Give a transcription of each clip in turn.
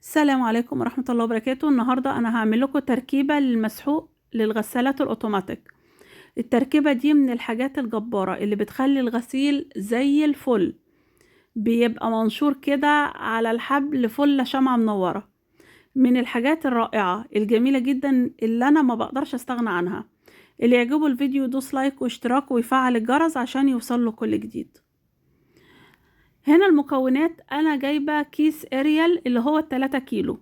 السلام عليكم ورحمة الله وبركاته. النهاردة أنا هعمل لكم تركيبة للمسحوق للغسالات الأوتوماتيك. التركيبة دي من الحاجات الجبارة اللي بتخلي الغسيل زي الفل، بيبقى منشور كده على الحبل فلة شمعة منورة. من الحاجات الرائعة الجميلة جدا اللي أنا ما بقدرش استغنى عنها. اللي يعجبه الفيديو يدوس لايك واشتراك ويفعل الجرس عشان يوصل له كل جديد. هنا المكونات، انا جايبة كيس اريال اللي هو 3 كيلو،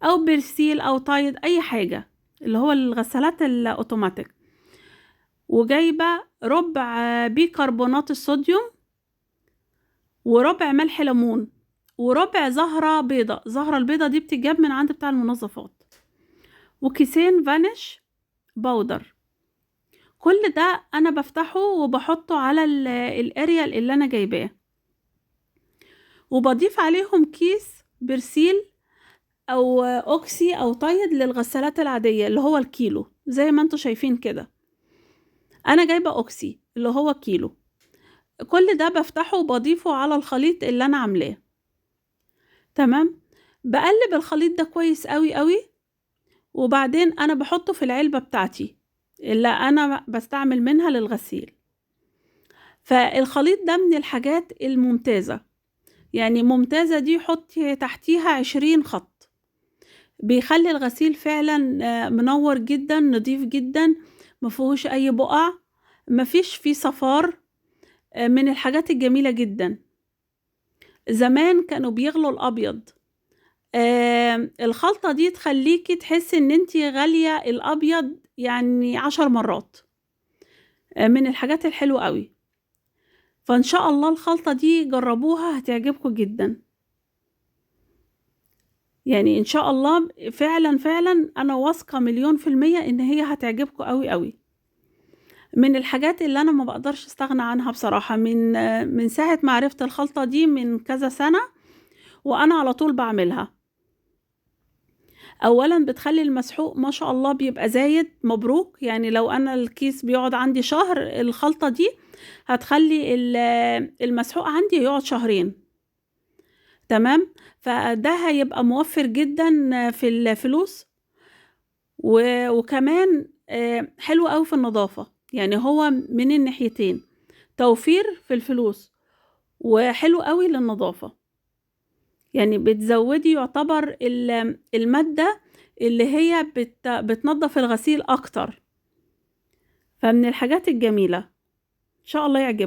او برسيل او تايد اي حاجة اللي هو الغسالات الاوتوماتيك، وجايبة ربع بيكربونات الصوديوم، وربع ملح ليمون، وربع زهرة بيضة. زهرة البيضة دي بتتجاب من عند بتاع المنظفات، وكيسين فانيش powder. كل ده انا بفتحه وبحطه على الاريال اللي انا جايباه، وبضيف عليهم كيس برسيل او اوكسي او تايد للغسالات العادية اللي هو الكيلو زي ما انتوا شايفين كده. انا جايبة اوكسي اللي هو كيلو. كل ده بفتحه وبضيفه على الخليط اللي انا عاملاه. تمام، بقلب الخليط ده كويس قوي قوي، وبعدين انا بحطه في العلبة بتاعتي اللي انا بستعمل منها للغسيل. فالخليط ده من الحاجات الممتازة، يعني ممتازة دي حطي تحتيها 20 خط. بيخلي الغسيل فعلا منور جدا، نظيف جدا، مفيهوش اي بقع، مفيش فيه صفار، من الحاجات الجميلة جدا. زمان كانوا بيغلوا الابيض، الخلطة دي تخليكي تحسي ان انتي غالية الابيض يعني 10 مرات. من الحاجات الحلوة قوي. فان شاء الله الخلطة دي جربوها هتعجبكم جدا. يعني ان شاء الله فعلا فعلا انا واثقة 1,000,000% ان هي هتعجبكم قوي قوي. من الحاجات اللي انا ما بقدرش استغنى عنها بصراحة، من ساعة ما عرفت الخلطة دي من كذا سنة وانا على طول بعملها. اولا بتخلي المسحوق ما شاء الله بيبقى زايد مبروك، يعني لو انا الكيس بيقعد عندي شهر، الخلطة دي هتخلي المسحوق عندي يقعد شهرين. تمام، فده هيبقى موفر جدا في الفلوس، وكمان حلو قوي في النظافة. يعني هو من الناحيتين توفير في الفلوس وحلو قوي للنظافة. يعني بتزودي يعتبر المادة اللي هي بتنظف الغسيل اكتر. فمن الحاجات الجميلة، ان شاء الله يعجبكم.